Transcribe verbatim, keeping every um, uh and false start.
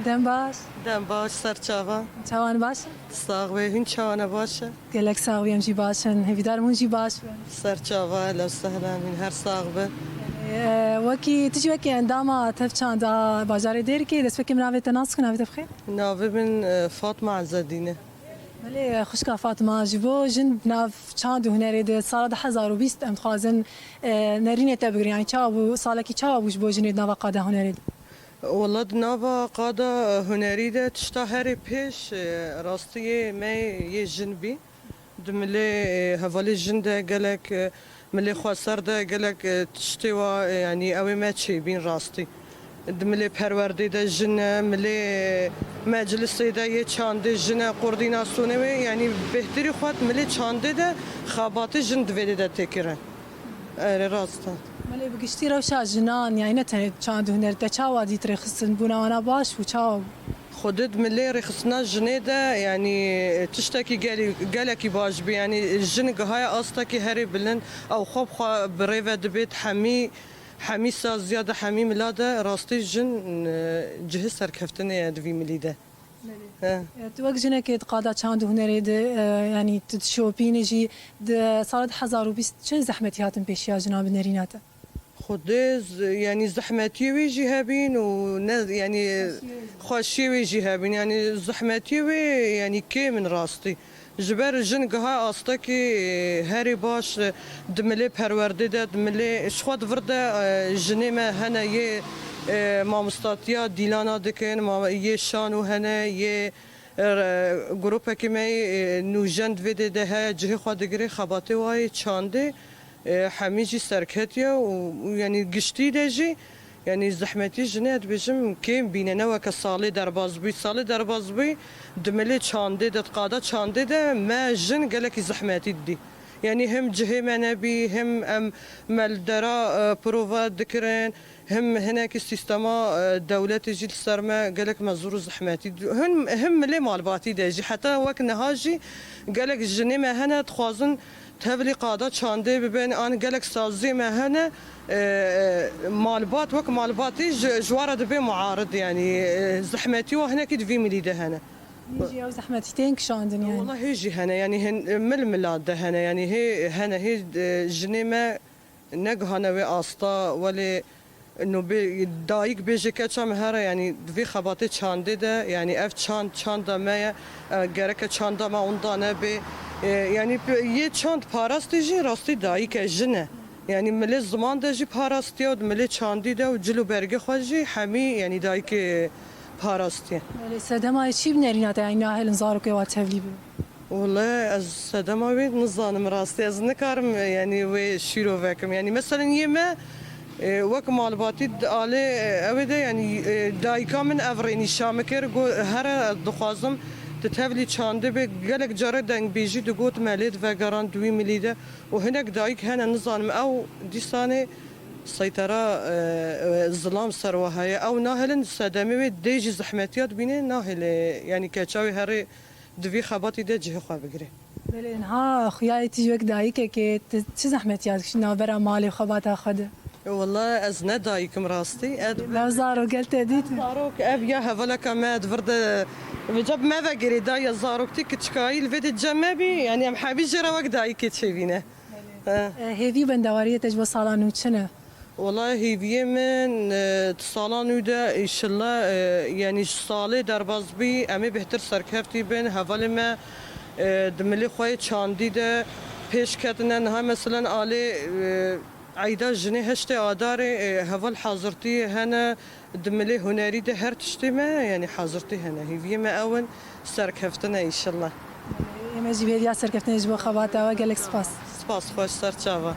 Dem baş. Dem baş, ser çava. Çawan baş in? Sax be, hûn çawa ne, baş e? Gelek sax bî, em jî baş in. Hêvîdar im hûn jî baş bin. Ser çava, ehlen sehlen, hûn her sax bin. Ee, wekî, tu jî wekî endama Tev Çanda Bajarê Dêrikê, destpêkê min navê te nas ku navê te bixêr? Navê min, e, Fatma Ezedîn e. Belê, xwişka Fatma, ji bo jin di nav çand û hunerê de sala du hezar û bîst em dixwazin, e, nerînê te bigirin. Yani çawa bû, salekî çawa bû ji bo jinê di nava qada hunerê de? Wela di nava qada hunerî de tişta herî pêş, e, rastiyê me yê jin bî. Di milê, e, hevalê jin de gelek, e, milê xweser de gelek, e, tiştê wa, e, yanî ew ê me çêbîn rastî. Di milê perwerdê de jin e, milê meclisê de yê çandê jin e, koordînasyonê wê, yanî bêhtirî xwe di milê çandê de xebatê jin di vê dê de tê kirin. Erê, rast e. Belê, bi giştî rewşa jinan, yani ne tenê çand û huner, te çawa dît rêxistin, bûna wana baş bû, çawa bû? Xwedê di milê rêxistina jinê de, yanî tiştekî gelî, gelekî baş bû. Yanî jin gihaye astekî herî bilind, ew xwe bi xwe bi rê ve dibêt hemî, hemî saziya de, hemî mila de rastî jin, e, cihê serkeftinê ye di vî milî de. He. E, tu wek jinekê di qada çand û hunerê de, e, yanî tu dişopînî jî, di sala du hezar û bîst çi zehmetî hatin pêşiya jinan bi nerîna te? Xwedê z-, yanî zehmetiyê wê jî hebîn û ne, yanî xweşiyê wê jî hebîn. Yanî zehmetiyê wê, yanî kêm in rastî. Ji ber jin giha astekî, e, herî baş, e, di milê perwerdê de, di milê, ji xwe di vir de, e, jinê me hene yê, e, mamostatiya dîlana dikin, ma-, yê şano hene, yê, e, grûpekî me yê, e, nûjen di vê dê de heye, cihê xwe digire, xebatê wa yê çandê, e, hemî jî serketiye û, û yanî giştî de jî, yanî zehmetî jinê, ez dibêjim, kêm bîne, ne weke salê derbas bûyî. Salê derbas bûyî, di milê çandê de, di qada çandê de me jin gelekî zehmetî didî. Yanî him cihê me nebî, him em me li dera, e, prova dikirin, him hinekî sîstema, e, dewletê jî li ser me gelek me zor û zehmetî didî. Him, him milê malbatî de jî, heta wek niha jî gelek jinê me hene dixwazin tevlî qada çandê bibin, an gelek saziyê me hene, e, e, malbat wek malbatî ji, ji wan re dibe muarid, yanî, e, zehmetî wa hinekî di vî milî de hene. Hîn jî ew zehmetî tên kişandin yani. Wela hê jî hene, yanî hin, mil mila de hene, yanî hê hene, hê, e, jinê me negihane wê asta, welê nû bê, dayik bêje keça me here, yanî di vê xebatê çandê de, yanî ev çand, çanda me ye, e, gereke çanda me winda nebe. E, yanî p-, yê çand parastî jî rastî dayik e, jin e. Yanî milê ziman de jî parastiye û di milê çandî de û cil û bergê xwe jî hemî, yanî dayikê parastiye. Belê, sedema çî bi nerîna te, yanî nahêlin zarokê wa tevlî bibin? Wele ez sedema wê nizanim rastî. Ez nikarim, yanî wê şîrove kim. Yanî meselen yê me, e, wek malbatî di alê, e, ew ê de, yanî, e, dayika min ev rênîşa min kir, got, here ez dixwazim tu tevlî çandê bê. Gelek care dengbêjî digot me lê divegeran di wî milî de. Û hinek dayik hene, nizanim ew dîsanê seytera, e, e, zilam ser we heye. Ew nahêlin sedemê wê dê jî zehmetiya dibîne, nahêle, yanî keça wê herê di vî xebatî de cihê xwe bigire. Belê, niha xuya yê tu jî wek dayikekê, tu çi zehmetiya dikişî navbera malê û xebata xwe de? Wela ez ne dayik im rastî. Ez Ev zarok gel te dîtin? Zarok ev ya hevaleka me di vir de vêca bi me ve girêdayî ya zaroktî, kiçikayî li vê dê cem me bî, yanî em hemî jê re wek dayikê çêbîne. He. E, hêvî û bendewariyê te ji bo sala nû çi ne? Wela hêviyê min, e, di sala nû de, înşillah, e, yanî ji salê derbas bî, em ê bêhtir serkeftî bin. Hevalê me, e, di milê xwe yê çandî de pêş ketine. Niha meselen alê, e, eyda jinê heştê Adarê, e, heval hazirtî hene, di milê hunerî de her tiştê me, yanî hazirtî hene. Hêviyê me ew in, serkeftin e înşillah. Ê me jî bi hêviya serkeftinê ji bo xebata we, gelek spas. Spas, xweş, ser çava.